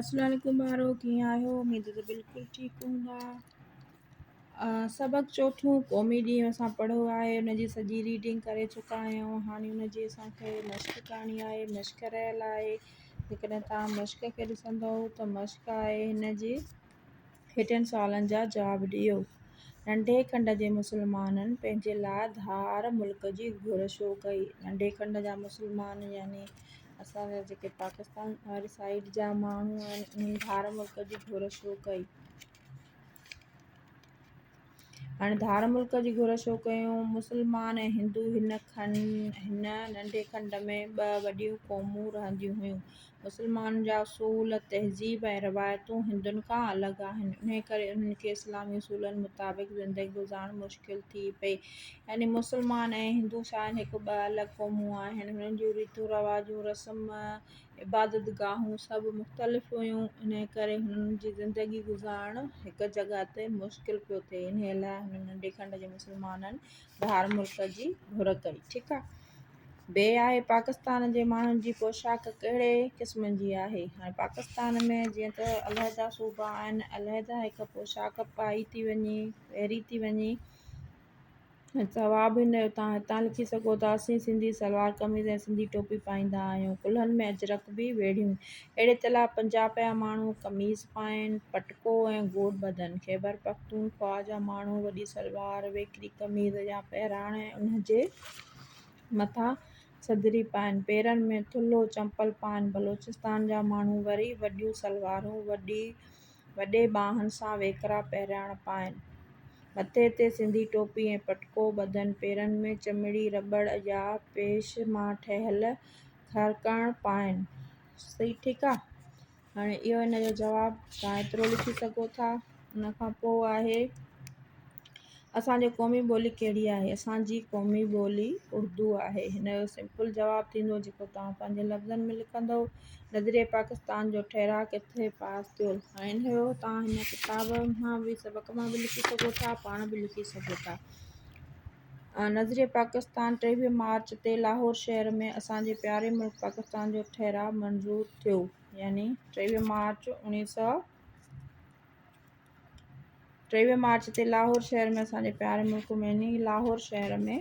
السلام عليڪم ٻارو ڪيئن آهيو اميد ته بلڪل ٺيڪ هوندا. سبق چوٿون قومي ڏينهن اسان پڙهيو آهي ان جي سڄي ريڊنگ ڪري چڪا آهيون هاڻي ان جي اسان کي مشق ڪرڻي آهي مشق رهيل آهي جيڪڏهن توهان مشق کي ڏسندو ته مشق آهي هن جي هيٺين سوالن جا جواب ڏيو. ننڍي کنڊ جي مسلمانن پنهنجي لاء ڌار ملڪ جي گهر ڇو ڪئي؟ ننڍي کنڊ جا مسلمان يعني اسان جا جيڪي پاڪستان واري سائيڊ جا ماڻهو آهن انهن ڌار ملڪ جي گهر ڇو ڪئي؟ هاڻي ڌار ملڪ جي گهر ڇو ڪيون؟ مسلمان ۽ هندو هن هن ننڍي کنڊ ۾ ٻه وڏيون قومون رهنديون هيون. مسلمانن جا اصول، تهذيب ۽ روايتون هندن کان الڳ آهن، انهيء ڪري انهن کي اسلامي اصولن مطابق زندگي گذارڻ مشڪل ٿي پئي. يعني مسلمان ۽ هندو شايد هڪ ٻه الڳ قومون آهن. هنن جون ريتون رواجون، رسم، عبادت گاهون سڀ مختلف هيون، انهيء ڪري هنن جي زندگي گذارڻ هڪ جڳهه تي مشڪل پيو ٿئي، انهيء لاء هنن ننڍي کنڊ جي مسلمانن ڌار ملڪ جي گهر ڪئي. ٺيڪ آ. بي آهي پاڪستان جي ماڻهن جي پوشاڪ ڪهڙي قسم جي آهي؟ هاڻي پاڪستان ۾ جيئن ته علحده صوبا آهن علحده هڪ پوشاڪ پائي ٿي وڃي پهري ٿي وڃي جواب هن جو توهان هتان لکي سگهو ٿا اسين سنڌي سلوار قميص ۽ سنڌي ٽوپي پائيندا آهيون ڪلهن ۾ اجرڪ به ويڙهيون اهڙي طرح پنجاب جا ماڻهو قميص پائين پٽڪو ۽ گوڏ ٻڌن خيبر پختونخوا جا ماڻهو وڏي سلوار ويڪري قميص يا پهراڻ ۽ ان جي مٿان صدري پائين، پيرن ۾ ٿلهو چمپل پائين. بلوچستان جا ماڻهو وري وڏيون سلوارون، وڏي ٻانهن سان ويڪرا پهراڻ پائين. مٿي تي سنڌي ٽوپي ۽ پٽڪو ٻڌن. پيرن ۾ چمڙي، رٻڙ يا پيش مان ٺهيل خرڪڻ پائين. صحيح ٺيڪ آ. هاڻي اهو ان جو جواب توهان ايترو لکي سگهو ٿا. ان کان پوء آهي اسان جي قومي ٻولي ڪهڙي آهي؟ اسان جي قومي ٻولي اردو آهي. هن جو سمپل جواب ٿيندو جيڪو توهان پنهنجي لفظن ۾ لکندو. نظريه پاڪستان جو ٺهراء ڪٿي پاس ٿيو؟ هاڻي ان جو توهان هن ڪتاب مان به سبق مان به لکي سگهو ٿا پاڻ به لکي سگهو ٿا. نظريه پاڪستان 23 مارچ تي لاهور شهر ۾ اسان جي پياري ملڪ پاڪستان جو ٺهراء منظور ٿيو يعني 23 مارچ اوڻيهه سؤ 23 مارچ تي لاهور شهر ۾ اسان جي پياري ملڪ ۾ يعني لاهور شهر ۾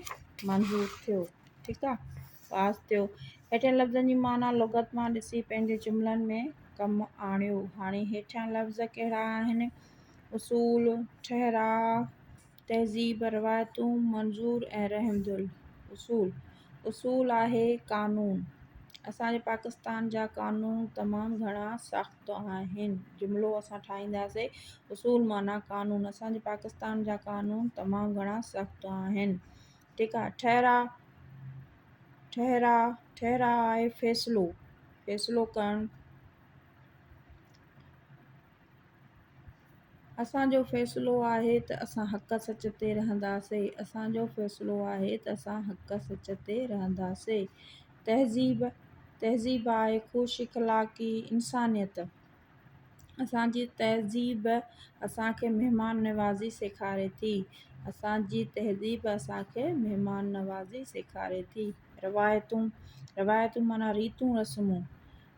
منظور ٿيو ٺيڪ آ پاس ٿيو. هيٺين لفظن جي معنيٰ لغت مان ڏسي پنهنجي جملن ۾ ڪم آڻيو. هاڻي هيٺيان لفظ ڪهڙا آهن؟ اصول، ٺهراء، تهذيب، روايتون، منظور ۽ رحمدل. اصول، اصول آهي قانون. اسان جي پاڪستان جا قانون تمام گهڻا سخت آهن. جملو اسان ٺاهينداسي اصول معنيٰ قانون. اسان جي پاڪستان جا قانون تمام گهڻا سخت آهن. ٺيڪ آ. ٺهراء، ٺهراء، ٺهراء آهي فيصلو، فيصلو ڪرڻ. اسان جو فيصلو آهي ته اسان حق سچ تي رهنداسي. اسان جو فيصلو آهي ته اسان حق سچ تي رهنداسي. تهذيب، تهذيب آهي خوش اخلاقي، انسانيت. اسان جي تهذيب اسان کي مهمان نوازي سيکاري ٿي. اسان جي تهذيب اسان کي مهمان نوازي سيکاري ٿي. روايتون، روايتون معنيٰ ريتون رسمون.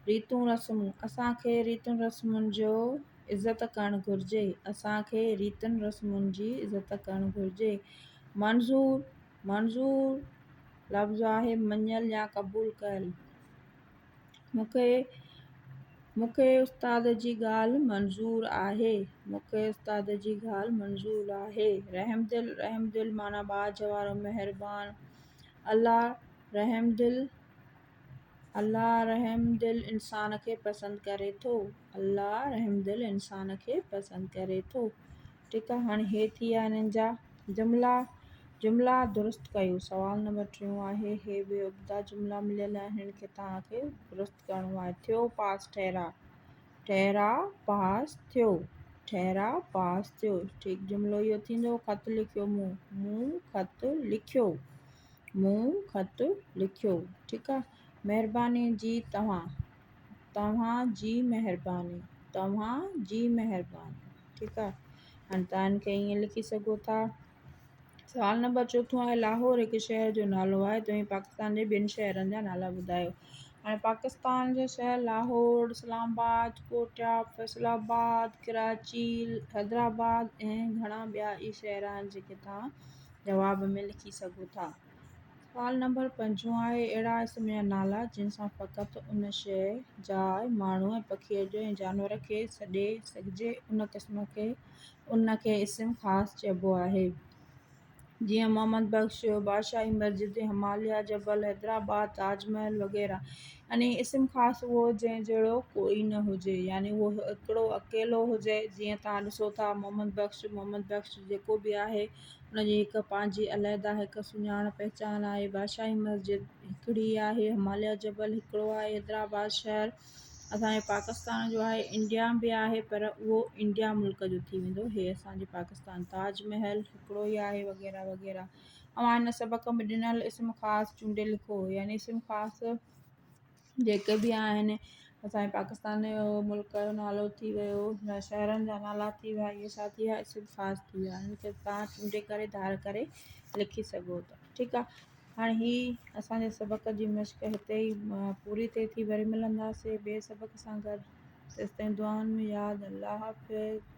ريتون رسمون، اسان کي ريتن رسمن جو عزت ڪرڻ گهرجي. اسان کي ريتن رسمن جي عزت ڪرڻ گهرجي. منظور، منظور لفظ آهي مڃيل يا قبول ڪيل. مون کي مون کي استاد جي ڳالهه منظور آهي. مون کي استاد جي ڳالهه منظور آهي. رحمدل، رحمدل معنيٰ ٻاجهه وارو، مهربان. الله رحمدل الله رحمدل انسان کي پسند ڪري ٿو. الله رحمدل انسان کي پسند ڪري ٿو. ٺيڪ آ هاڻي هي ٿي ويا هنن جا جملا. جملا درست ڪيو. سوال نمبر ٽيون آهي هي به ابتا جملا مليل آهن هنن کي توهان کي درست ڪرڻو آهي. ٿيو پاس ٺهراء. ٺهراء پاس ٿيو. ٺهراء پاس ٿيو. ٺيڪ جملو اهو ٿيندو خط لکيو مون. مون خط لکيو. مون خط لکيو. ٺيڪ آ. مهرباني جي توهان. توهان جي مهرباني. توهان جي مهرباني. ٺيڪ آ. هاڻي توهان هن کي ائين لکي سگهو ٿا. سوال نمبر چوٿون آهي لاهور هڪ شهر جو نالو آهي توهين پاڪستان جي ٻن شهرن جا نالا ٻڌايو. هاڻي پاڪستان جو شهر لاهور، اسلام آباد، ڪوئٽا، فيصل آباد، ڪراچي، حيدرآباد ۽ گهڻا ٻيا ئي شهر آهن جيڪي توهان جواب ۾ لکي سگهو ٿا. سوال نمبر پنجون آهي اهڙا اسم يا نالا جن سان فقط ان شيء، جاء، ماڻهو ۽ پکيء جو ۽ جانور کي سڏي سگهجي ان قسم کي ان کي اسم خاص چئبو آهي. جيئن محمد بخش، بادشاهي مسجد، هماليه جبل، حيدرآباد، تاج محل وغيره. يعني اسم خاص اهو جنهن جهڙو ڪوئي نه هجي يعني اهو هڪڙو اڪيلو هجي جيئن توهان ڏسو ٿا محمد بخش، محمد بخش جيڪو به آهي ان جي هڪ پنهنجي علحده هڪ سڃاڻ پهچان آهي. بادشاهي مسجد هڪڙي آهي، هماليه جبل هڪڙو آهي، حيدرآباد شهر اسان جي پاڪستان جو آهي انڊيا به آهي پر اهو انڊيا ملڪ جو ٿي ويندو هي اسان جي پاڪستان تاج محل هڪڙو ئي آهي وغيره وغيره اوهان هن سبق ۾ ڏنل اسم خاص چونڊي لکو يعني اسم خاص جيڪي به آهن اسان جي پاڪستان جو ملڪ جو نالو ٿي ويو يا شهرن جا نالا ٿي ويا اهي ڇا ٿي ويا اسم خاص ٿي ويا هن کي توهان چونڊي ڪري ڌار ڪري لکي سگهو ٿا ٺيڪ آهي هاڻي هي اسان جي سبق جي مشق هتي ئي پوري ٿئي ٿي وري ملنداسين ٻئي سبق سان گڏ تيستائين دعائن ۾ ياد الله حافظ.